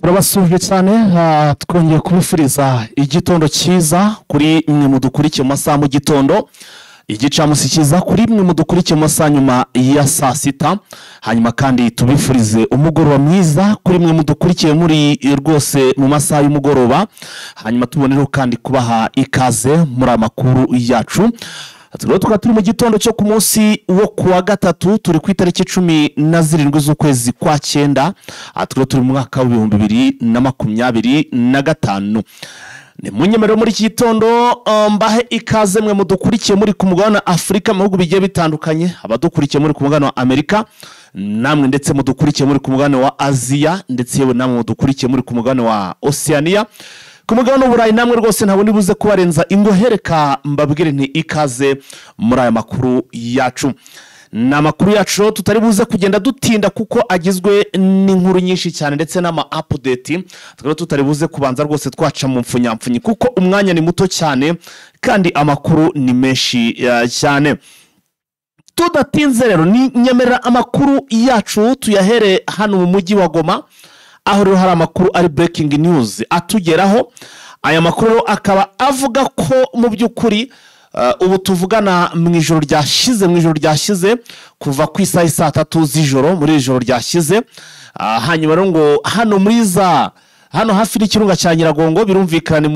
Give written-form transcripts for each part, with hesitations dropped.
Turabasuhuje cyane, twongeye kubifuriza igitondo cyiza kuri mwe mudukurikiye mu masaha mu gitondo, igicamunsi cyiza kuri mwe mudukurikiye mu masaha nyuma ya saa sita, hanyuma kandi tubifurize umugoroba mwiza kuri mwe mudukurikiye muri rwose mu masaha y'umugoroba, hanyuma tubonereho kandi kubaha ikaze muri aya makuru yacu. Rero tukaba turi mu gitondo cyo ku munsi wo ku wa gatatu, turi ku itariki 17 z'ukwezi kwa cyenda, tukaba turi mu mwaka wa 2025. Ni munyemerero muri iki gitondo mbahe ikaze mwe mudukurikiye muri ku mugabane wa Afurika mu bihugu bigiye bitandukanye, abadukurikiye muri ku mugabane wa Amerika, namwe ndetse mudukurikiye muri ku mugabane wa Aziya, ndetse yewe namwe mudukurikiye muri ku mugabane wa Oceania, ku mugabane w'Uburayi, namwe rwose ntabwo nibuze kubarenza ingohereka mbabwire nti ikaze muri aya makuru yacu. Ni amakuru yacu tutari buze kugenda dutinda kuko agizwe n'inkuru nyinshi cyane ndetse n'ama update, tukaba tutari buze kubanza rwose twaca mu mfunyamfunyi kuko umwanya ni muto cyane kandi amakuru ni menshi cyane. Tudatinze rero, ni nyemerera amakuru yacu tuyahere hano mu mujyi wa Goma, aho rero hari amakuru ari breaking news atugeraho. Aya makuru rero akaba avuga ko mu by'ukuri ubu tuvugana mu ijoro ryashize kuva ku isaha y'i saa tatu z'ijoro muri iri joro ryashize, hanyuma rero ngo hano muri za hano hafi n'ikirunga cya Nyiragongo, birumvikana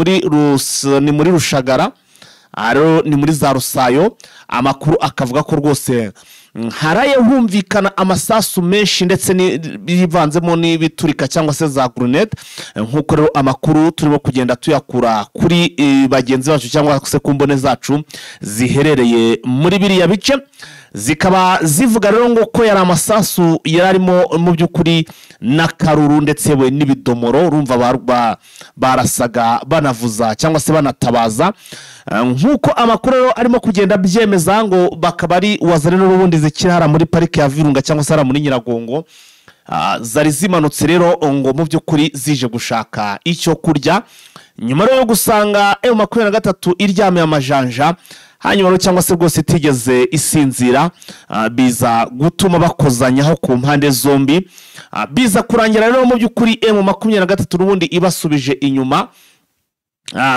ni muri Rushagara. Aha rero ni muri za Rusayo. Amakuru akavuga ko rwose haraye humvikana amasasu menshi ndetse bivanzemo n'ibiturika cyangwa se za grenade, nk'uko rero amakuru turimo kugenda tuyakura kuri bagenzi bacu cyangwa se ku mbone zacu ziherereye muri biriya bice, zikaba zivuga rero ngo ko yari amasasu yari arimo mu by'ukuri n'akaruru ndetse we n'ibidomoro. Urumva barasaga banavuza cyangwa se banatabaza. Nk'uko amakuru rero arimo kugenda abyemeza, ngo bakaba ari Wazalendo n'ubundi zikiri hariya muri parike ya Virunga cyangwa se hariya muri Nyiragongo. Zari zimanutse rero ngo mu by'ukuri zije gushaka icyo kurya nyuma rero yo gusanga M23 iryamiye amajanja, hanyuma rero cyangwa se rwose itigeze isinzira, biza gutuma bakozanyaho ku mpande zombi. Biza kurangira rero mu by'ukuri M23 n'ubundi ibasubije inyuma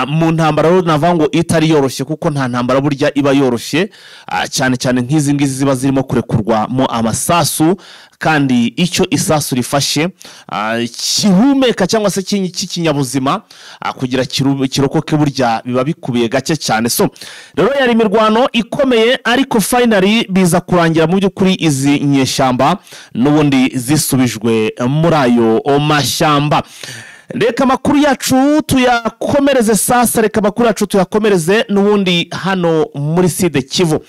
mu ntambara rero navuga ngo itari yoroshye, kuko nta ntambara burya iba yoroshye, cyane cyane nk'izi ngizi ziba zirimo kurekurwamo amasasu, kandi icyo isasu rifashe gihumeka cyangwa se cy'ikinyabuzima kugira kirokoke burya biba bikubiye gake cyane. So rero yari imirwano ikomeye, ariko finally biza kurangira mu by'ukuri izi nyeshyamba n'ubundi zisubijwe muri ayo mashyamba. Reka amakuru yacu tuyakomereze sasa, reka amakuru yacu tuyakomereze n'ubundi hano muri Sud Kivu.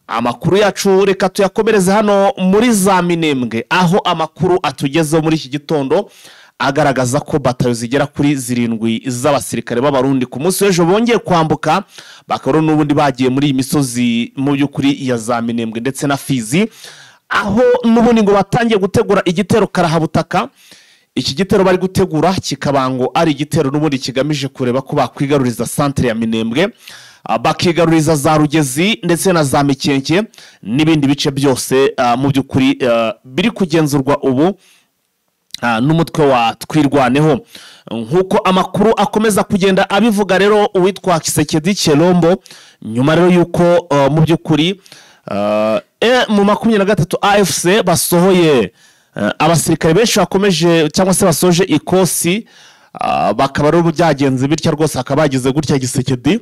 Amakuru yacu reka tuyakomereze hano muri za Minembwe, aho amakuru atugezeho muri iki gitondo agaragaza ko batayo zigera kuri zirindwi z'abasirikare b'Abarundi ku munsi w'ejo bongeye kwambuka, bakaba n'ubundi bagiye muri iyi misozi mu by'ukuri ya za Minembwe ndetse na Fizi, aho n'ubundi ngo batangiye gutegura igitero karahabutaka. Iki gitero bari gutegura kikaba ngo ari igitero n'ubundi kigamije kureba ko bakwigaruriza santere ya Minembwe, bakigaruriza za Rugezi ndetse na za Mikenke n'ibindi bice byose mu by'ukuri biri kugenzurwa ubu n'umutwe wa Twirwaneho. Nk'uko amakuru akomeza kugenda abivuga rero, uwitwa Tshisekedi Tshilombo, nyuma rero y'uko mu by'ukuri M23 AFC basohoye abasirikare benshi bakomeje cyangwa se basoje ikosi, bakaba rero byagenze bitya rwose, hakaba bagize gutya Tshisekedi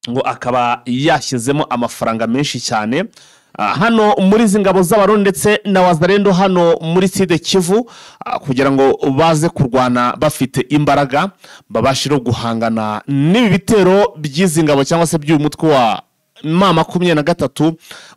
ngo akaba yashyizemo amafaranga menshi cyane hano muri izi ngabo z'Abarundi ndetse na Wazalendo hano muri Sud Kivu, kugira ngo baze kurwana bafite imbaraga, babashe no guhangana n'ibi bitero by'izi ngabo cyangwa se by'uyu mutwe wa M23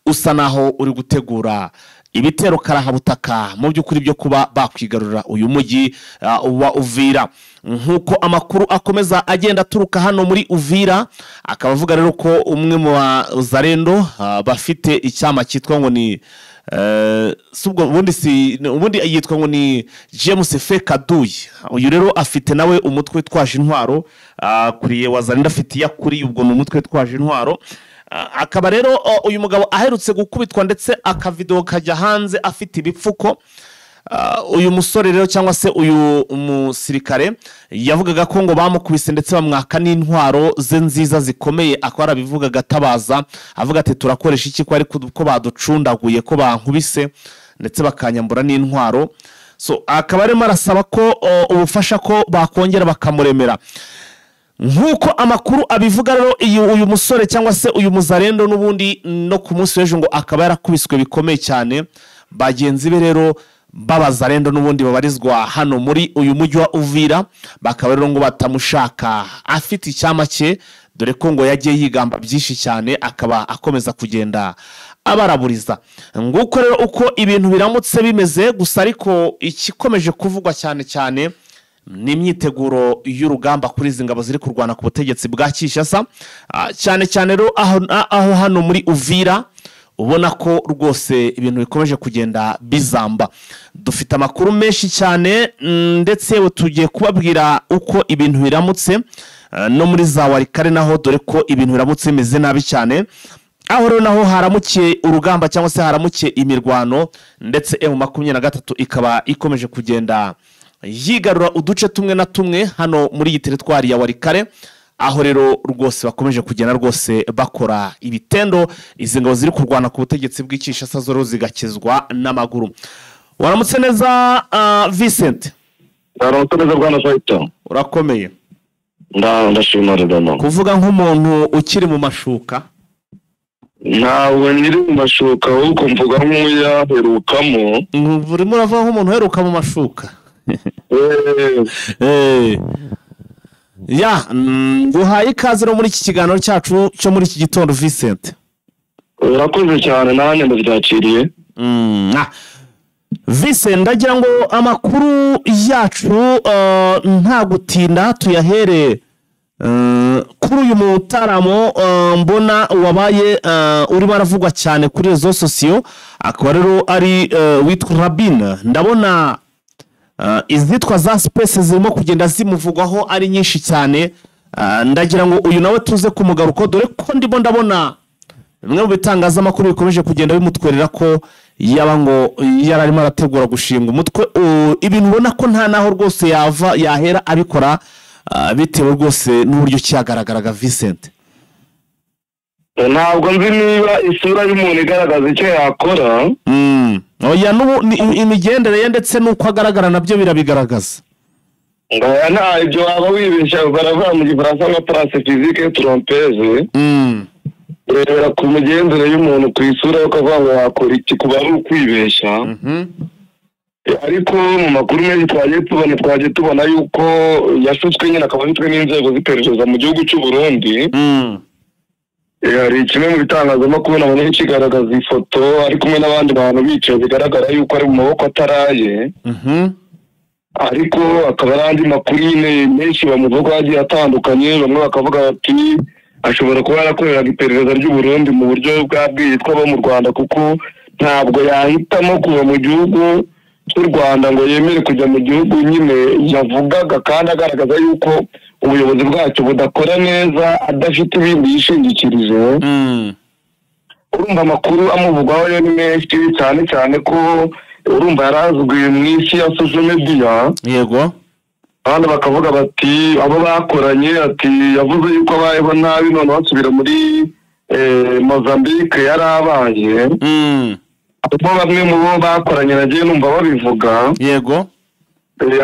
usa naho uri gutegura ibitero karahabutaka mu by'ukuri byo kuba bakwigarurira uyu mujyi wa Uvira. Nk'uko amakuru akomeza agenda aturuka hano muri Uvira, akaba avuga rero ko umwe mu Bazalendo bafite icyama cyitwa ngo ni si ubwo ubundi si ubundi yitwa ngo ni James Fekaduyi. Uyu rero afite nawe umutwe witwaje intwaro, kuriye Wazalendo afite iyo akuriye, ubwo ni umutwe witwaje intwaro. Akaba rero uyu mugabo aherutse gukubitwa ndetse akavidewo kajya hanze afite ibipfuko. Uyu musore rero cyangwa se uyu musirikare yavugaga ko ngo bamukubise ndetse bamwaka n'intwaro ze nziza zikomeye, akaba yarabivugaga atabaza avuga ati turakoresha iki ko ariko ko baducundaguye, ko bankubise ndetse bakanyambura n'intwaro. So akaba arimo arasaba ko ubufasha ko bakongera bakamuremera. Nk'uko amakuru abivuga rero, uyu musore cyangwa se uyu muzarendo n'ubundi no ku munsi w'ejo ngo akaba yarakubiswe bikomeye cyane. Bagenzi be rero b'abazarendo n'ubundi babarizwa hano muri uyu mujyi wa Uvira bakaba rero ngo batamushaka, afite icyama cye, dore ko ngo yagiye yigamba byinshi cyane, akaba akomeza kugenda abaraburiza. Nguko rero uko ibintu biramutse bimeze. Gusa ariko ikikomeje kuvugwa cyane cyane ni imyiteguro y'urugamba kuri izi ngabo ziri kurwana ku butegetsi bwa Kinshasa, cyane cyane rero aho hano muri Uvira ubona ko rwose ibintu bikomeje kugenda bizamba. Dufite amakuru menshi cyane, ndetse tugiye kubabwira uko ibintu biramutse no muri za Walikale naho, dore ko ibintu biramutse bimeze nabi cyane. Aho rero naho haramukiye urugamba cyangwa se haramukiye imirwano, ndetse M23 ikaba ikomeje kugenda yigarura uduce tumwe na tumwe hano muri iyi teritwari ya Walikale, aho rero rwose bakomeje kugenda rwose bakora ibitendo. Izi ngabo ziri kurwana ku butegetsi bw'Kinshasa zo zigakizwa n'amaguru. Waramutse neza Vincent? Waramutse neza bwana Saito. Urakomeye? Ndashima rero. Kuvuga nk'umuntu ukiri mu mashuka? Ntabwo nyiri mu mashuka, ahubwo mvuga nk'uyaherukamo. Urimo uravuga nk'umuntu uheruka mu mashuka? Ya, nguhaye ikaze no muri iki kiganiro cyacu cyo muri iki gitondo Vincent. Urakoze cyane, nanjye ndabyakiriye. Vincent, ndagira ngo amakuru yacu nta gutinda tuyahere kuri uyu mutaramo mbona wabaye urimo aravugwa cyane kuri réseaux sociaux, akaba rero ari witwa Rabin. Ndabona izitwa za space zirimo kugenda zimuvugwaho ari nyinshi cyane. Ndagira ngo uyu nawe tuze kumugaruko, dore ko ndimo ndabona bimwe mu bitangazamakuru bikomeje kugenda bimutwerera ko yaba ngo yararimo arategura gushinga umutwe. Ibintu ubona ko nta naho rwose yava yahera abikora, bitewe rwose n'uburyo cyagaragaraga. Vincent, ntabwo nzi niba isura y'umuntu igaragaza icyo yakora. Oya, imigendere ye ndetse n'uko agaragara nabyo birabigaragaza. Nta ibyo waba wibeshya, baravuga mu gifaransa nka place physique trompeuse. Urebera ku migendere y'umuntu ku isura yo ukavuga ngo wakora iki, kuba ari ukwibeshya. Ariko mu makuru menshi twagiye tubona yuko yashutswe nyine, akaba ashutswe n'inzego z'iperereza mu gihugu cy'u Burundi. Hari kimwe mu bitangazamakuru nabonye kigaragaza ifoto ari kumwe n'abandi bantu bicaye, bigaragara yuko ari mu maboko ataraye. Ariko akaba ari andi makuru nyine menshi bamuvuga agiye atandukanye. Bamwe bakavuga bati ashobora kuba yarakoreraga iperereza ry'u Burundi mu buryo bwa bwitwa bo mu Rwanda, kuko ntabwo yahitamo kuva mu gihugu cy'u Rwanda ngo yemere kujya mu gihugu nyine yavugaga, kandi agaragaza yuko ubuyobozi bwacyo budakora neza, adafite ibindi yishingikirije. Urumva amakuru amuvugwaho yo ni menshi cyane cyane ko urumva yarazwi mu isi ya social media. Yego. Abandi bakavuga bati abo bakoranye, ati yavuze yuko abayeho nabi none basubira muri Mozambique yarabaye. Abo bamwe mu bo bakoranye nagiye numva babivuga. Yego.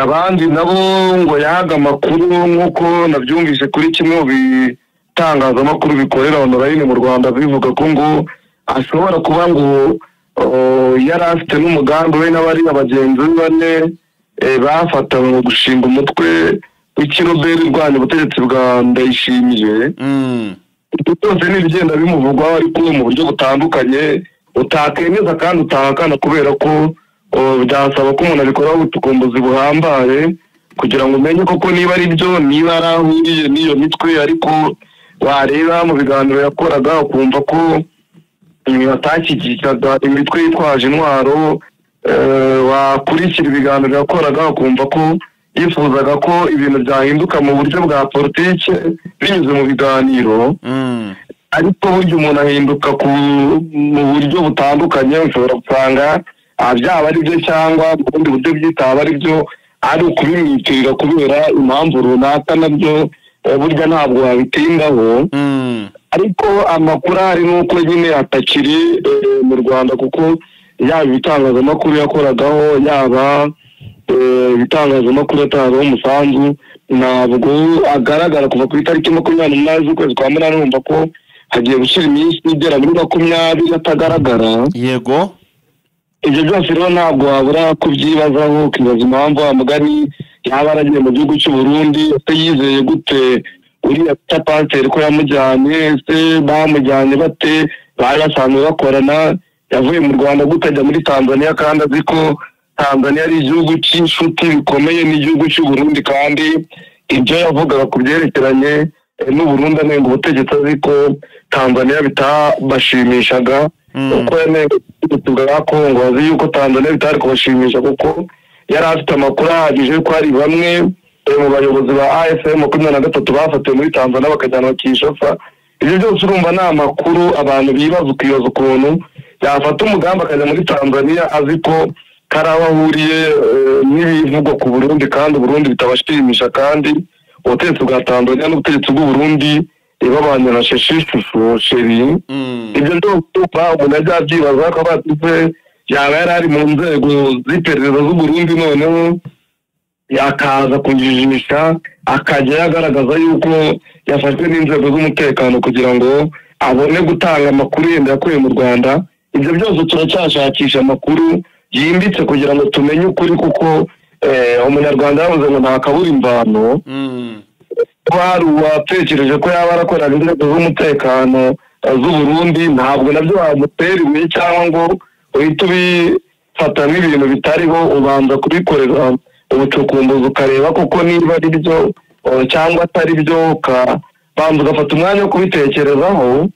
Abandi nabo ngo yahaga amakuru, nk'uko nabyumvise kuri kimwe mu bitangazamakuru bikorera online mu Rwanda, bivuga ko ngo ashobora kuba ngo yari afite n'umugambi we n'abariya bagenzi be bane bafatanywe gushinga umutwe w'ikiroberi urwanya ubutegetsi bwa Ndayishimiye. Ibyo byose ni ibigenda bimuvugwaho, ariko mu buryo butandukanye utakemeza kandi utahakana, kubera ko byasaba ko umuntu abikoraho ubucukumbuzi buhambaye kugira ngo umenye koko niba ari byo, niba ari ahuriye n'iyo mitwe. Ariko wareba mu biganiro yakoraga ukumva ko atashyigikiraga imitwe yitwaje intwaro. Wakurikira ibiganiro yakoraga ukumva ko yifuzaga ko ibintu byahinduka mu buryo bwa politike binyuze mu biganiro. Ariko burya umuntu ahinduka mu buryo butandukanye, ushobora gusanga Byaba ari byo cyangwa mu bundi buryo byitaba ari byo, ari ukubimwitirira kubera impamvu runaka, nabyo burya ntabwo wabitindaho. Ariko amakuru ahari ni uko nyine atakiri mu Rwanda, kuko yaba ibitangazamakuru yakoragaho, yaba ibitangazamakuru yatangaho umusanzu, ntabwo agaragara kuva ku itariki 28 z'ukwezi kwa 8. Urumva ko hagiye gushyira iminsi igera muri 20 atagaragara. Yego. Ibyo byose rero ntabwo wabura kubyibazaho, ukibaza impamvu mugari yaba yaragiye mu gihugu cy'u Burundi. Ese yizeye gute uriya pasiteri ko yamujyanye? Ese bamujyanye bate? Bari basanzwe bakorana? Yavuye mu Rwanda gute ajya muri Tanzania, kandi azi ko Tanzania ari igihugu cy'inshuti bikomeye n'igihugu cy'u Burundi, kandi ibyo yavugaga ku byerekeranye n'u Burundi anenga ubutegetsi azi ko Tanzania bitabashimishaga, uko yanenga ubutegetsi bwa Kongo azi yuko Tanzania bitari kubashimisha, kuko yari afite amakuru ahagije yuko hari bamwe mu bayobozi ba AFM 23 bafatiwe muri Tanzania bakajyanwa Kinshasa. Ibyo byose urumva ni amakuru abantu bibaza, ukibaza ukuntu yafata umugambi akajya muri Tanzania azi ko kari aho ahuriye n'ibivugwa ku Burundi, kandi Burundi bitabashimisha, kandi ubutegetsi bwa Tanzania n'ubutegetsi bw'u Burundi babanye na sheshishusho sheri. Ibyo byose umuntu ajya abyibaza ko batize yaba yari ari mu nzego z'iperereza z'u Burundi, noneho yakaza kujijisha akajya yagaragaza yuko yafashwe n'inzego z'umutekano kugira ngo abone gutanga amakuru yenda yakuye mu Rwanda. Ibyo byose turacyashakisha amakuru yimbitse kugira ngo tumenye ukuri, kuko umunyarwanda yavuze ngo nta kabura imvano. Hari uwatekereje ko yaba arakorana inzego z'umutekano z'u Burundi, ntabwo nabyo wamutera ibuye cyangwa ngo uhite ubifata nk'ibintu bitariho, ubanza kubikorera ubucukumbuzi ukareba koko niba ari byo cyangwa atari byo, ukabanza ugafata umwanya wo kubitekerezaho.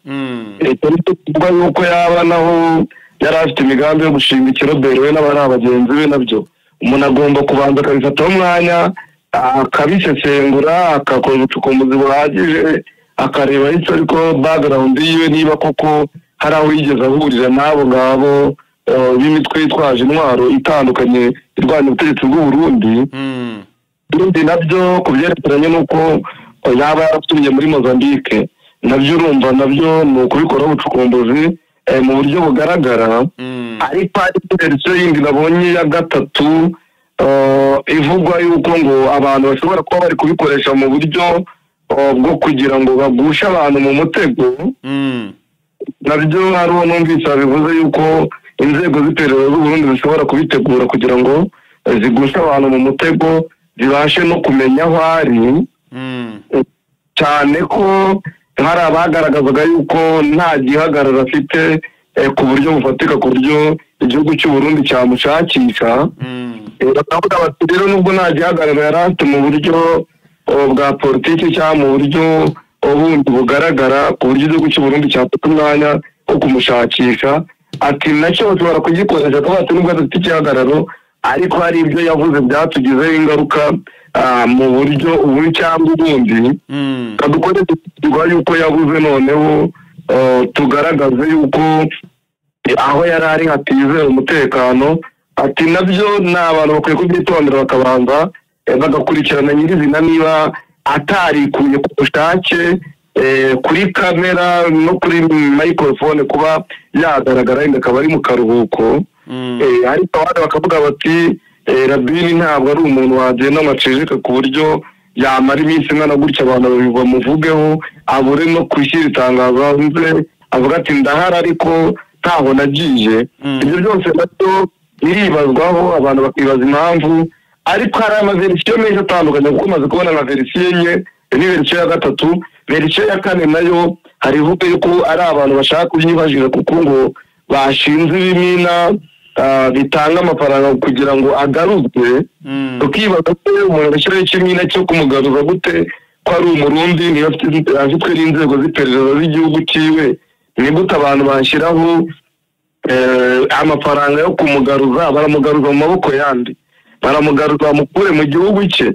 Kuvuga yuko yaba naho yari afite imigambi yo gushinga ikiroberi we n'abari abagenzi be, nabyo umuntu agomba kubanza akabifataho umwanya, akabisesengura, akakora ubucukumbuzi buhagije, akareba icyo ariko background yiwe niba koko hari aho yigeze ahurira n'abo ngabo b'imitwe yitwaje intwaro itandukanye irwanya ubutegetsi bw'u Burundi. Ibindi nabyo ku byerekeranye n'uko yaba yarasubiye muri Mozambique, nabyo urumva nabyo ni ukubikoraho ubucukumbuzi mu buryo bugaragara. Ariko hari verisiyo yindi nabonye ya gatatu ivugwa yuko ngo abantu bashobora kuba bari kubikoresha mu buryo bwo kugira ngo bagushe abantu mu mutego. Nabyo hari uwo numvise bivuze yuko inzego z'iperereza z'u Burundi zishobora kubitegura kugira ngo zigushe abantu mu mutego, zibashe no kumenya aho ari, cyane ko hari abagaragazaga yuko nta gihagararo afite ku buryo bufatika, ku buryo igihugu cy'u Burundi cyamushakisha. Bakavuga bati rero nubwo nta gihagararo yari afite mu buryo bwa politiki cyangwa mu buryo bundi bugaragara, ku buryo igihugu cy'u Burundi cyafata umwanya wo kumushakisha, ati nacyo bashobora kugikoresha kuba ati nubwo adafite igihagararo, ariko hari ibyo yavuze byatugizeho ingaruka mu buryo ubu cyangwa ubundi, kadukore tuvuga yuko yabuze, noneho tugaragaze yuko aho yari ari hatizeye umutekano. Ati nabyo ni abantu bakwiye kubyitondera, bakabanza bagakurikirana nyirizina niba atarikuye ku bushake kuri kamera no kuri microphone kuba yagaragara, yenda akaba ari mu karuhuko. Ariko abandi bakavuga bati Rabini ntabwo ari umuntu wagenda amaceceka ku buryo yamara iminsi ingana gutya abantu bamuvugeho, abure no kwishyira itangazo hanze avuga ati ndahari ariko ntaho nagiye. Ibyo byose nabyo biribazwaho, abantu bakibaza impamvu. Ariko hari amaverisiyo menshi atandukanye, kuko umaze kubona nka verisiyo enye, ni verisiyo ya gatatu, verisiyo ya kane nayo hari ivuga yuko ari abantu bashaka kubyibajira, kuko ngo bashinze ibimina bitanga amafaranga kugira ngo agaruzwe. Tukibaza ko umuntu ashyiraho ikimina cyo kumugaruza gute, ko ari umurundi niba afitwe n'inzego z'iperereza z'igihugu cyiwe, ni gute abantu bashyiraho amafaranga yo kumugaruza? Baramugaruza mu maboko yandi, baramugaruza bamukure mu gihugu cye.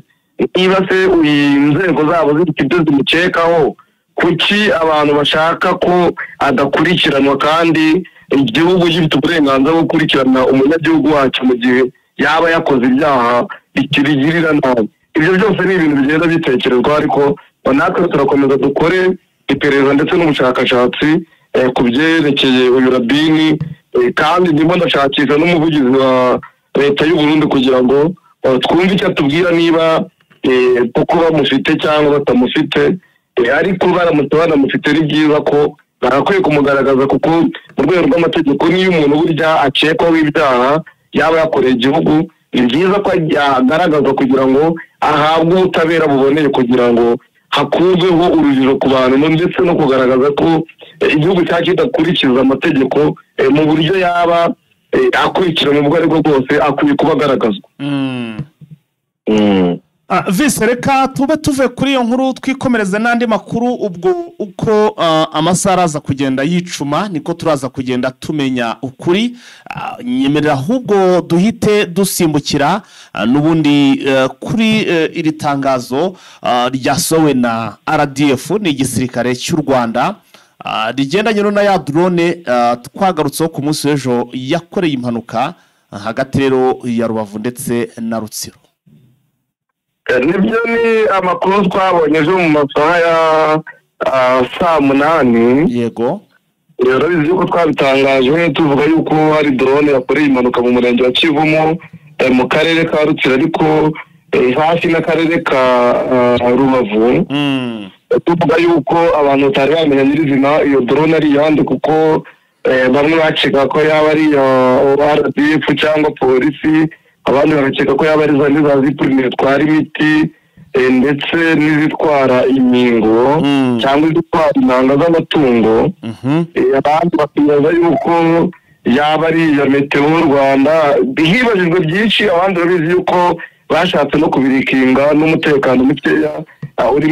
Niba se inzego zabo zifite ibyo zimukekaho, kuki abantu bashaka ko adakurikiranwa kandi Igihugu gifite uburenganzira bwo gukurikirana umunyagihugu wacu mu gihe yaba yakoze ibyaha bikibigirira nabi. Ibyo byose ni ibintu bigenda bitekerezwa, ariko natwe turakomeza dukore iperereza ndetse n'ubushakashatsi ku byerekeye uyu Rabini, kandi ndimo ndashakisha n'umuvugizi wa leta y'u Burundi kugira ngo twumve icyo atubwira, niba kuko bamufite cyangwa batamufite, ariko baramutse banamufite ni byiza ko barakwiye kumugaragaza, kuko mu rwego rw'amategeko niyo umuntu burya akekwaho ibyaha yaba yakoreye igihugu, ni byiza ko agaragazwa kugira ngo ahabwe ubutabera buboneye, kugira ngo hakurweho urujijo ku bantu, ndetse no kugaragaza ko igihugu cyacu kidakurikiza amategeko mu buryo yaba akurikirana ubwo aribwo bwose, akwiye kuba agaragazwa. Vise, reka tube tuve kuri iyo nkuru twikomereze n'andi makuru. Ubwo uko amasaha araza kugenda yicuma niko turaza kugenda tumenya ukuri. Nyemerera ahubwo duhite dusimbukira n'ubundi kuri iri tangazo ryasowe na RDF, ni igisirikare cy'u Rwanda, rigendanye na ya drone twagarutseho ku munsi w'ejo yakoreye impanuka hagati rero ya Rubavu ndetse na Rutsiro. Nibyo, ni amakuru twabonye ejo mu masaha ya saa 8. Rero bizi yuko twabitangaje tuvuga yuko hari drone yakoreye impanuka mu murenge wa Kivumu, mu karere ka Rutsiro, ariko hafi n'akarere ka Rubavu, tuvuga yuko abantu batari bamenya nyirizina iyo drone ari iyande, kuko bamwe bakeka ko yaba ari iya RDF cyangwa polisi, abandi bagakeka ko yaba ari za zipurime zitwara imiti, ndetse n'izitwara inkingo cyangwa izitwara intanga z'amatungo, abandi bakibaza yuko yaba ari iya Meteo Rwanda. Hibajijwe byinshi, abandi babizi yuko bashatse no kubirikinga n'umutekano mukeya uri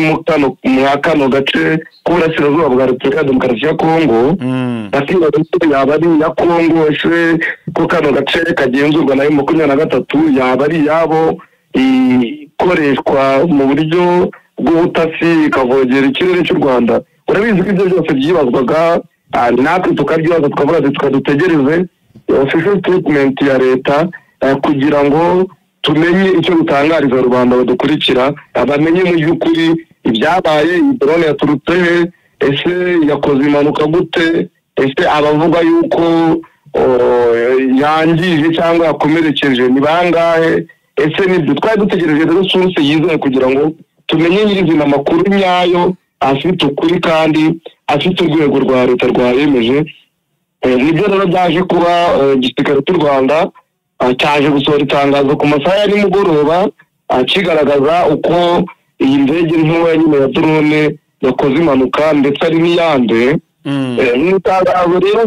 mwa kano gace k'uburasirazuba bwa Repubulika ya Demokarasi ya Kongo, bakibaza ko yaba ari iya Kongo, ese ko kano gace kagenzurwa na M23 yaba ari iyabo, ikoreshwa mu buryo bw'ubutasi ikavogera ikirere cy'u Rwanda. Urabizi ko ibyo byose byibazwaga, natwe tukabyibaza tukavuga tukadutegereze official statement ya leta, kugira ngo tumenye icyo dutangariza rubanda badukurikira, bamenye mu by'ukuri ibyabaye, iyi drone yaturutse he, ese yakoze impanuka gute, ese abavuga yuko yangije cyangwa yakomerekeje ni bangahe, ese nibyo twari dutegereje rero source yizewe kugira ngo tumenye nyirizina amakuru nyayo afite ukuri kandi afite urwego rwa leta rwayemeje. Nibyo rero byaje kuba, igisirikare cy'u Rwanda cyaje gusohora itangazo ku masaha ya nimugoroba, kigaragaza uko iyi ndege ntoya nyine ya drone yakoze impanuka, ndetse ari n'iyande. Mu itangazo rero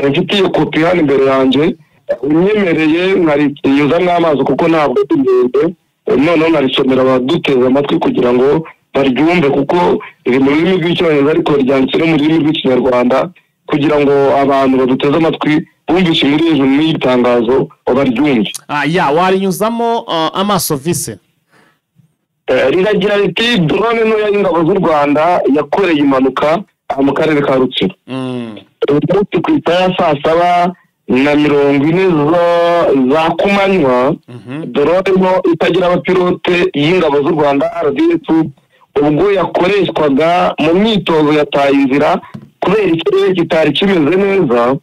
mfite iyo kopi hano imbere yanjye, unyemereye nkarinyuzamo amazi kuko ntabwo ari ndende, noneho nkarisomera abaduteze amatwi kugira ngo baryumve, kuko riri mu rurimi rw'Icyongereza ariko ryanditse no mu rurimi rw'Ikinyarwanda, kugira ngo abantu baduteze amatwi bumvise muri ejo n'iri tangazo baryumve. Ya warinyuzamo amaso Vise. Riragira riti: drone ntoya y'ingabo z'u Rwanda yakoreye impanuka mu karere ka Rutsiro umunsi ku isaha ya saa 7:40 za kumanywa. Drone nto itagira abapilote y'ingabo z'u Rwanda RDF, ubwo yakoreshwaga mu myitozo, yataye inzira kubera ikirere kitari kimeze neza,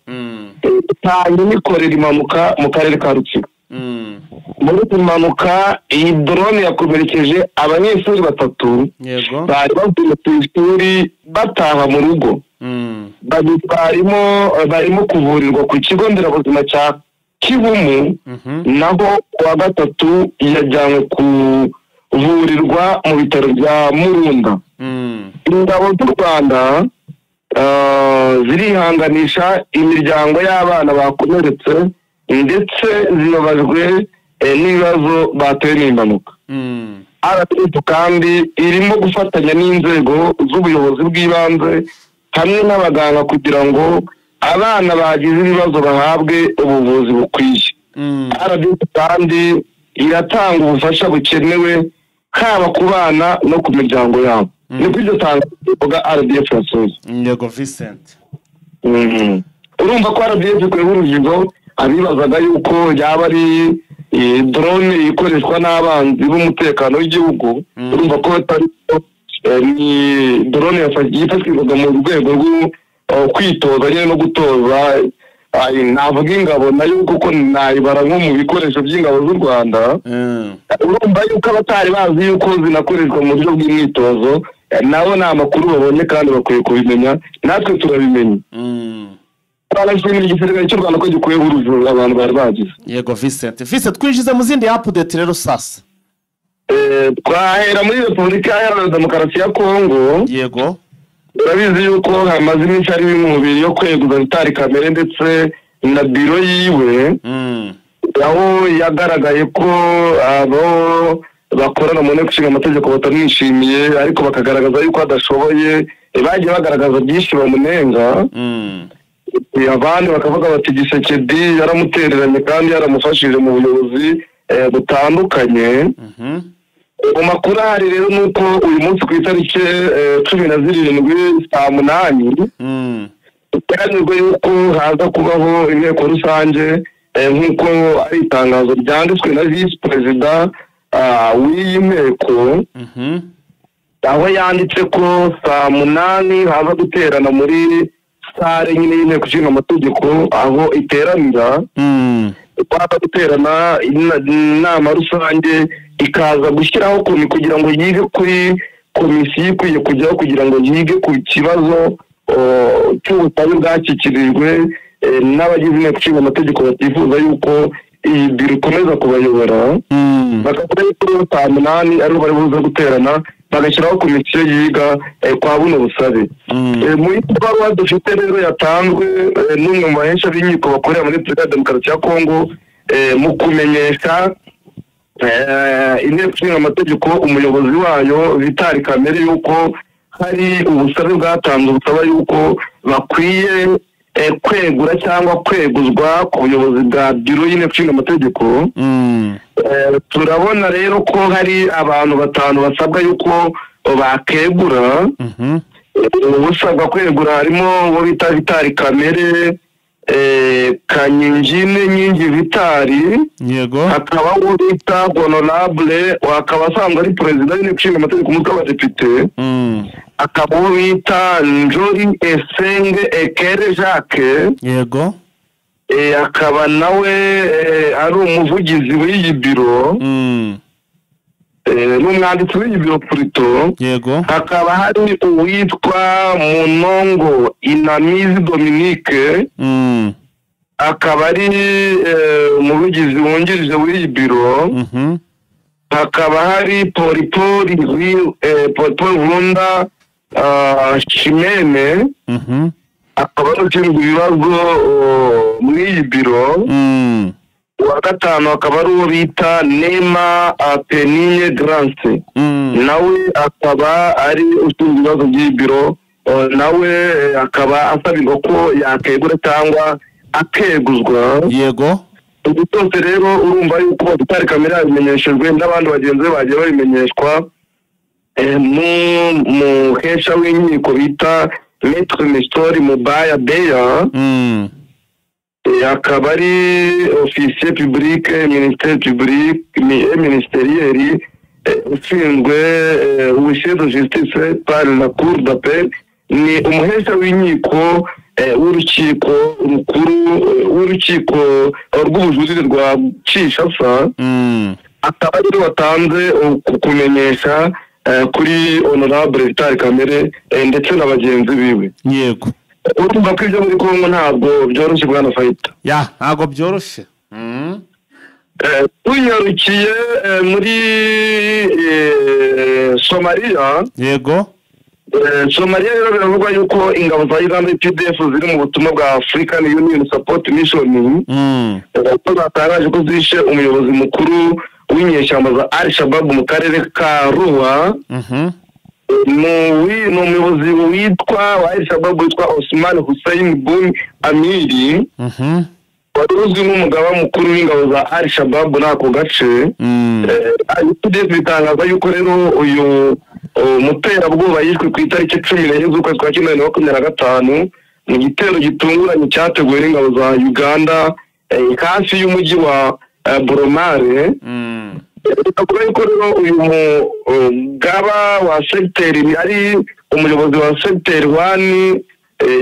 hanyuma ikorera impanuka mu karere ka Rutsiro. Muri iyi mpanuka, iyi drone yakomerekeje abanyeshuri batatu bari bavuye ku ishuri bataha mu rugo. Barimo kuvurirwa ku kigo nderabuzima cya Kivumu, naho kuwa gatatu yajyanywe kuvurirwa mu bitaro bya Murunda. Ingabo z'u Rwanda zirihanganisha imiryango y'abana bakomeretse, ndetse zibabajwe n'ibibazo batewe n'impanuka. RDF kandi irimo gufatanya n'inzego z'ubuyobozi bw'ibanze hamwe n'abaganga kugira ngo abana bagize ibibazo bahabwe ubuvuzi bukwiye. RDF kandi iratanga ubufasha bukenewe haba ku bana no ku miryango yabo. Niko iryo tangazo rivuga RDF yasohoye. Yego, Vincent. Urumva ko RDF ikuyeho urujijo, abibazaga yuko yaba ari drone ikoreshwa n'abanzi b'umutekano w'igihugu. Urumva ko atari ni drone yifashishwaga mu rwego rwo kwitoza nyine no gutoza, navuga ingabo nayo kuko nayibara nko mu bikoresho by'ingabo z'u Rwanda. Urumva yuko abatari bazi yuko zinakoreshwa mu buryo bw'imyitozo, nabo ni amakuru babonye kandi bakwiye kubimenya, natwe turabimenya. Twarashimira igisirikare cy'u Rwanda ko gikuyeho urujijo abantu bari bagize. Yego Vincent, twinjize mu zindi update rero sasa. Twahera muri Repubulika Iharanira Demokarasi ya Kongo. Yego. Urabizi yuko hamaze iminsi ari imibiri yo kweguza Vital Kamerhe ndetse na biro yiwe, aho yagaragaye ko abo bakorana mu nteko ishinga amategeko batamwishimiye, ariko bakagaragaza yuko adashoboye. Bagiye bagaragaza byinshi bamunenga, abandi bakavuga bati Gisekedi yaramutereranye kandi yaramufashije mu buyobozi butandukanye. Mu makuru ahari rero ni uko uyu munsi ku itariki 17 saa 8 biteganyijwe yuko haza kubaho inteko rusange, nk'uko ari itangazo ryanditswe na visi perezida w'iyi nteko, aho yanditse ko saa 8 haza guterana muri sare nyine y'inteko ishinga amategeko aho iteranira, haza guterana inama rusange ikaza gushyiraho komi kugira ngo yige kuri komisiyo ikwiye kujyaho kugira ngo yige ku kibazo cy'ubusabe bwashyikirijwe n'abagize inteko ishinga amategeko batifuza yuko iyi biro ikomeza kubayobora. Bakavuga yuko saa 8 ariho bari buze guterana bagashyiraho komisiyo yiga kwa buno busabe. Mu ibaruwa dufite rero yatanzwe n'umwe mu bahesha b'inkiko bakorera muri Repubulika ya Demokarasi ya Kongo, mu kumenyesha inteko ishinga amategeko umuyobozi wayo Vital Kamerhe yuko hari ubusabe bwatanzwe busaba yuko bakwiye kwegura cyangwa kweguzwa ku buyobozi bwa biro y'inteko ishinga amategeko. Turabona rero ko hari abantu 5 basabwa yuko bakegura. Usabwa kwegura harimo uwo bita Vital Kamerhe, Kanyingine Nyingi Vital, yego, hakaba uwo bita Honorable, akaba asanzwe ari perezida w'inteko ishinga amategeko umutwe w'abadepite, akaba uwo bita Njori Esenge Ekere Jacques, yego, akaba nawe ari umuvugizi w'iyi biro, n'umwanditsi w'iyi biro plutôt. Yego. Hakaba hari uwitwa Munongo Inamizi Dominique, akaba ari umuvugizi wungirije w'iyi biro. Hakaba hari Polipoli Runda Shimene, akaba ari ushinzwe ibibazo muri iyi biro. Uwa 5 akaba ari uwo bita Nema Penine Grance, nawe akaba ari ushinzwe ibibazo by'iyi biro, nawe akaba asabirwa ko yakegura cyangwa akeguzwa. Yego. Ubu byose rero urumva yuko Vital Kamerhe yabimenyeshejwe n'abandi bagenzi be bagiye babimenyeshwa n'umuhesha w'inkiko bita Maître Nestor Mubaya Beya, akaba ari officier public ministère public ministériel ushinzwe huissier de justice par la cour d'appel, ni umuhesha w'inkiko w'urukiko rukuru w'urukiko rw'ubujurire rwa Kinshasa, akaba ari watanze kumenyesha kuri Honorable Vital Kamerhe ndetse na bagenzi biwe. Yego. Urumva ko ibyo muri Kongo ntabwo byoroshye bwana Fayita. Ya, ntabwo byoroshye. Tunyarukiye muri Somalia. Yego. Somalia rero biravugwa yuko ingabo za Uganda PDF ziri mu butumwa bwa African Union Support Mission, ko zatangaje ko zishe umuyobozi mukuru w'inyeshyamba za Al-Shabaab mu karere ka Ruwa. Ni umuyobozi witwa wa Al-Shabaab witwa Osman Hussein Bun Amiri, wari uzwi nk'umugaba mukuru w'ingabo za Al-Shabaab muri ako gace. PDF bitangaza yuko rero uyu muterabwoba yishwe ku itariki 14 z'ukwezi kwa 10 2025, Mu gitero gitunguranye cyateguwe n'ingabo za Uganda hafi y'umujyi wa Boromare. Avuga yuko rero uyu mugaba wa segiteri ari umuyobozi wa segiteri 1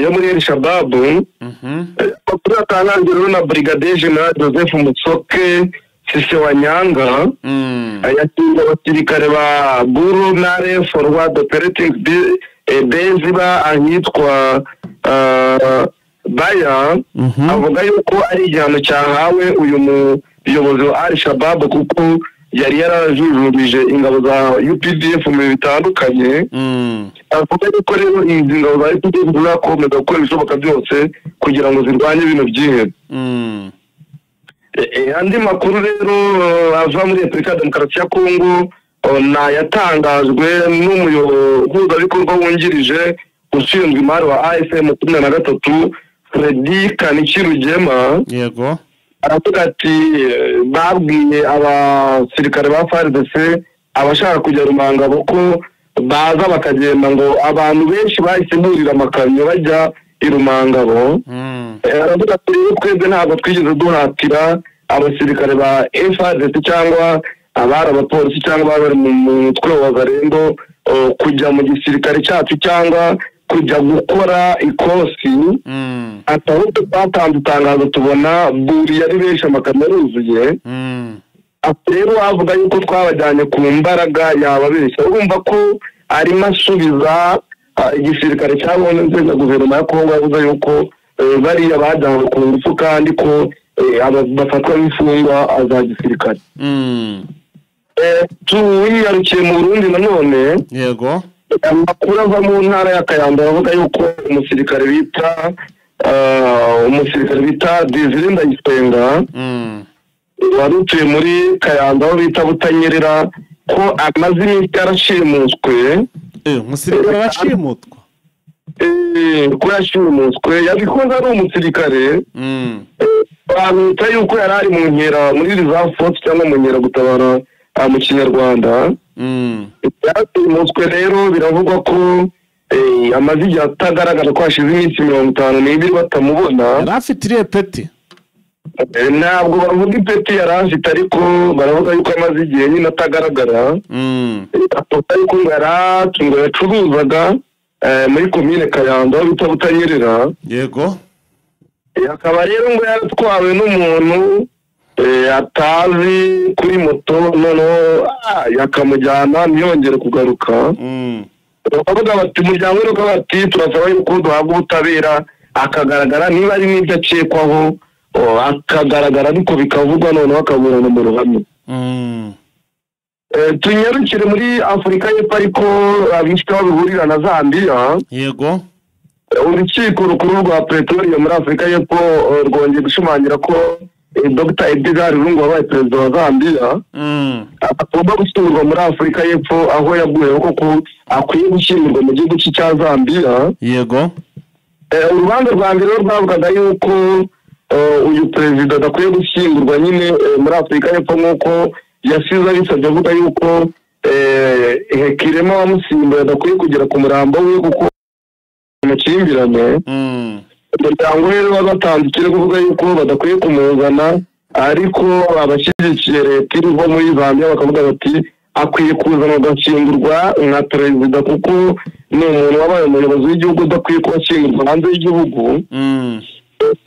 yo muri El Shabab. Amakuru yatangajwe rero na Brigadier General Joseph Mutsoke Sisewanyanga, yatsinze abasirikare ba Buru Nare Forward Operating Base ba ahitwa Baya. Avuga yuko ari igihano cyahawe uyu muyobozi wa Al Shabab kuko yari yarajujubije ingabo za UPDF mu bihe bitandukanye. Avuga yuko rero izi ngabo za UPDF zizakomeza gukora ibishoboka byose kugira ngo zirwanye bino byihebe. Andi makuru rero ava muri Repubulika ya Demokarasi ya Kongo nayatangajwe n'umuhuzabikorwa wungirije ushinzwe imari wa AFM 23 Freddy Kanikirugema. Yego. Aravuga ati babwiye abasirikare ba FARDC abashaka kujya Rumangabo ko baza bakagenda, ngo abantu benshi bahise burira amakamyo bajya i Rumangabo. Aravuga ati twebwe ntabwo twigeze duhatira abasirikare ba FARDC cyangwa abari abapolisi cyangwa abari mu mutwe wa Zarendo kujya mu gisirikare cyacu cyangwa kujya gukora ikosi. Ahubwo twatanze itangazo tubona buriya ari benshi amakamyo aruzuye. Rero avuga yuko twabajyanye ku mbaraga yababeshya. Urumva ko arimo asubiza igisirikare cyangwa inzego za guverinoma ya Kongo, yavuze yuko bariya bajyanywe ku ngufu kandi ko bafatwa nk'imfungwa za gisirikare. Tuwiyarukiye mu Burundi nanone. Yego. Amakuru ava mu ntara ya Kayanza avuga yuko umusirikare bita Desire Ndayisenga wari utuye muri Kayanza aho bita Butanyerera ko amaze iminsi yarashimuswe. Umusirikare arashimutwa? Ko yashimuswe yabikoze ari umusirikare. Bamwita yuko yari ari mu nkera muri reserve force cyangwa mu nkera gutabara mu Kinyarwanda. Yarashimuswe rero biravugwa ko amaze igihe atagaragara, ko hashize iminsi 52 batamubona. Yari afite iriya peti? Ntabwo bavuga ipeti yari afite, ariko baravuga yuko amaze igihe nyine atagaragara. Avuga yuko ngo yari yacuruzaga muri komine Kayanza aho bita Butanyerera. Yego. Akaba rero ngo yaratwawe n'umuntu atazi kuri moto, noneho yakamujyana ntiyongere kugaruka. Bakavuga bati umuryango we bati turasaba yuko duhabwa ubutabera akagaragara niba ari n'ibyo akekwaho akagaragara, ariko bikavugwa noneho akaburana mu ruhame. Tunyarukire muri Afurika y'Epfo ariko abifite aho bihurira na Zambia. Yego. Urukiko rukuru rwa Pretoria muri Afurika y'Epfo rwongeye gushimangira ko Dr Edgar Lungu wabaye perezida wa Zambia agomba gushyingurwa muri Afurika y'Epfo aho yaguye, koko akwiye gushyingurwa mu gihugu cya Zambia. Yego. Urubanza rwa mbere rwavugaga yuko uyu perezida adakwiye gushyingurwa nyine muri Afurika y'Epfo nk'uko yasize abisabye, avuga yuko Hekirema wamusimbuye adakwiye kugera ku murambo we kuko amakimbirane. Umuryango rero wabatanze ikirego uvuga yuko badakwiye kumuzana, ariko abashyigikiye leta iriho muri Zambia bakavuga bati akwiye kuzana agashyingurwa nka perezida kuko ni umuntu wabaye umuyobozi w'igihugu udakwiye kuba ashyingurwa hanze y'igihugu.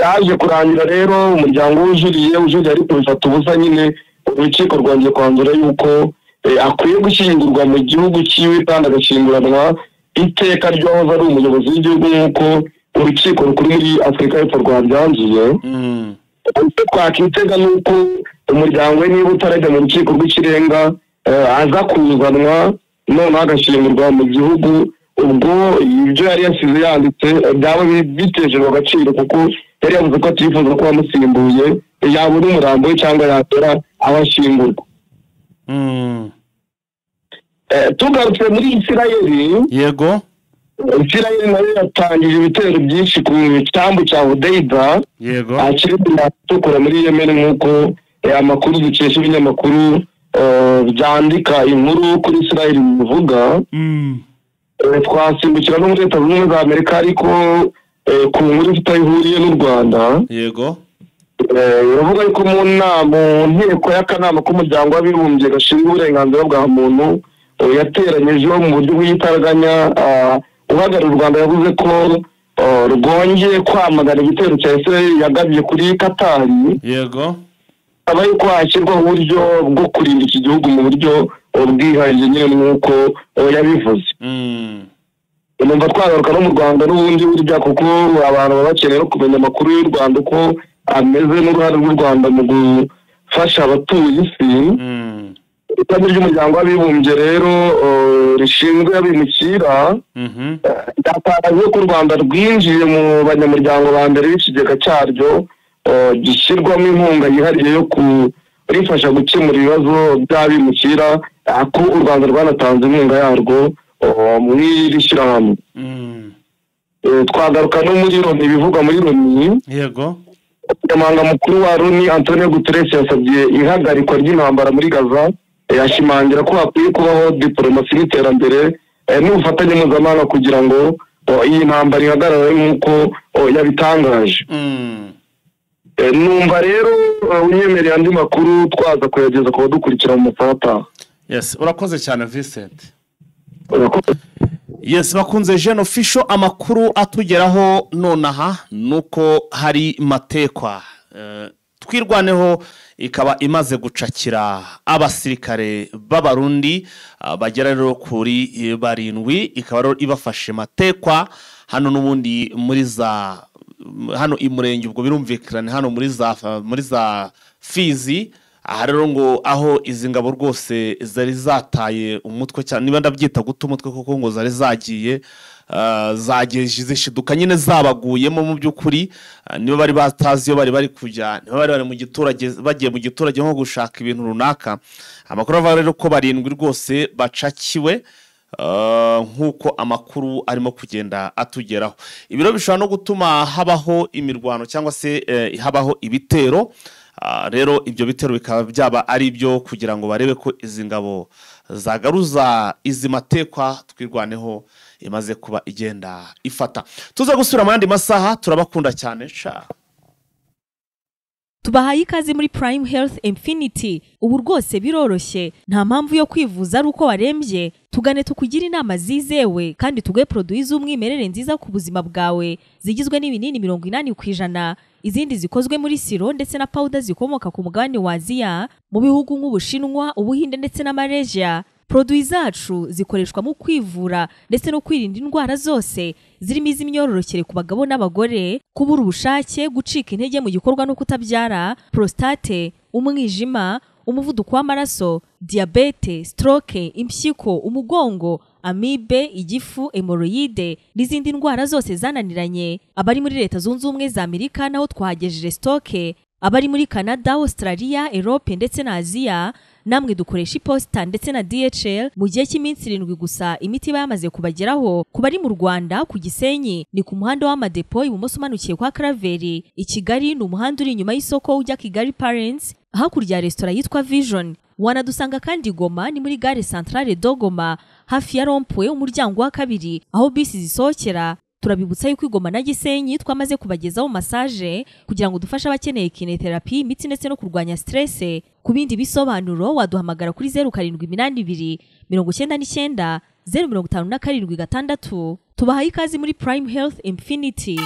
Yaje kurangira rero umuryango wujuriye ariko bifata ubusa nyine. Urukiko rwongeye kwanzura yuko akwiye gushyingurwa mu gihugu cyiwe kandi agashyinguranwa iteka ry'uwahoze ari umuyobozi w'igihugu nk'uko urukiko rukuru muri Afurika y'Epfo rwabyanzuye. Icyo twakitega ni uko umuryango we niba utarajya mu rukiko rw'ikirenga aza kuzanwa noneho agashyingurwa mu gihugu, ubwo ibyo yari yasize yanditse byaba bitejejwe agaciro kuko yari yavuze ko atifuza ko wamusimbuye yabona umurambo we cyangwa yatera aho ashyingurwa. Tugarutse muri Isirayeli. Yego. Isirayeli nayo yatangije ibitero byinshi ku cyambu cya Hodeida. Yego. Akiri gutukura muri Yemen nk'uko amakuru dukesha ibinyamakuru byandika inkuru kuri Isirayeli bivuga. Twasimbukira no muri Leta Zunze Ubumwe za Amerika, ariko ku nkuru ifite aho ihuriye n'u Rwanda. Yego. Uravuga yuko mu nteko y'akanama k'umuryango w'abibumbye gashinzwe uburenganzira bwa muntu yateranyijeho mu buryo bw'igitaraganya, uhagarariye u Rwanda yavuze ko rwongeye kwamagana igitero cya Israel yagabye kuri Katari. Yego. Aba yuko hashyirwaho uburyo bwo kurinda iki gihugu mu buryo bwihariye nyine nk'uko yabivuze. Numva twagaruka no mu Rwanda n'ubundi burya, kuko abantu baba bakeneye no kumenya amakuru y'u Rwanda uko ameze n'uruhare rw'u Rwanda mu gufasha abatuye isi. Ishami ry'umuryango w'abibumbye rero rishinzwe abimukira ryatangaje ko u Rwanda rwinjiye mu banyamuryango ba mbere b'ikigega cyaryo gishyirwamo inkunga yihariye yo kurifasha gukemura ibibazo by'abimukira, ko u Rwanda rwanatanze inkunga yarwo muri iri shyirahamwe. Twagaruka no muri Loni, ibivugwa muri Loni. Yego. Umunyamabanga mukuru wa Loni Antonio Guterres yasabye ihagarikwa ry'intambara muri Gaza, yashimangira ko hakwiye kubaho diporomasi n'iterambere n'ubufatanye mpuzamahanga kugira ngo iyi ntambara ihagarare nk'uko yabitangaje. Numva rero unyemereye andi makuru twaza kuyageza ku badukurikira mu masaha ataha. Yes, urakoze cyane Vincent. Urakoze. Yes, bakunze Jeune Official, amakuru atugeraho nonaha nuko hari matekwa Twirwaneho ikaba imaze gucakira abasirikare b'Abarundi bagera rero kuri 7, ikaba rero ibafashe matekwa hano n'ubundi muri za hano imurenge, ubwo birumvikana hano muri za Fizi. Aha rero ngo aho izi ngabo rwose zari zataye umutwe cyane, niba ndabyita guta umutwe kuko ngo zari zagiye zageje zishiduka nyine zabaguyemo mu by'ukuri, niba bari batazi iyo bari kujya, niba bari mu giturage bagiye mu giturage nko gushaka ibintu runaka. Amakuru avuga rero ko 7 rwose bacakiwe nk'uko amakuru arimo kugenda atugeraho. Ibiro bishobora no gutuma habaho imirwano cyangwa se habaho ibitero. Rero ibyo bitero bikaba byaba ari ibyo kugira ngo barebe ko izi ngabo zagaruza izi matekwa Twirwaneho imaze kuba igenda ifata. Tuza gusura mu yandi masaha, turabakunda cyane. Sha Tubahaye ikaze muri Prime Health Infinity. Ubu rwose biroroshye, nta mpamvu yo kwivuza ari uko warembye. Tugane tukugira inama zizewe kandi tuguhe produits z'umwimerere nziza ku buzima bwawe, zigizwe n'ibinini 80%, izindi zikozwe muri siro ndetse na powder zikomoka ku mugabane wa Aziya, mu bihugu nk'Ubushinwa, Ubuhinde ndetse na Malaysia. Produits zacu zikoreshwa mu kwivura ndetse no kwirinda indwara zose zirimo iz'imyororokere ku bagabo n'abagore, kubura ubushake, gucika intege mu gikorwa no kutabyara, prostate, umwijima, umuvuduko w'amaraso, diabete, stroke, impyiko, umugongo, amibe, igifu, hemorrhoide n'izindi ndwara zose zananiranye. Abari muri Leta Zunze Ubumwe za Amerika naho twahagejeje stoke, abari muri Canada, Australia, Europe ndetse na Aziya namwe dukoresha iposita ndetse na DHL mu gihe cy'iminsi 7 gusa imiti iba yamaze kubageraho. Ku bari mu Rwanda ku Gisenyi ni ku muhanda w'amadepo ibumoso umanukiye kwa Karaveri. I Kigali ni umuhanda uri inyuma y'isoko ujya Kigali Parents, hakurya ya resitora yitwa Vision. Wanadusanga kandi Goma ni muri gare Centrale de Goma hafi ya Rompwe umuryango wa 2 aho bisi zisohokera. Turabibutsa yuko Goma na Gisenyi twamaze kubagezaho massage kugira ngo dufashe abakeneye kinetherapy, imitsi ndetse no kurwanya stress. Ku bindi bisobanuro waduhamagara kuri 0782 99 057 6. Tubahaye ikaze muri Prime Health Infinity.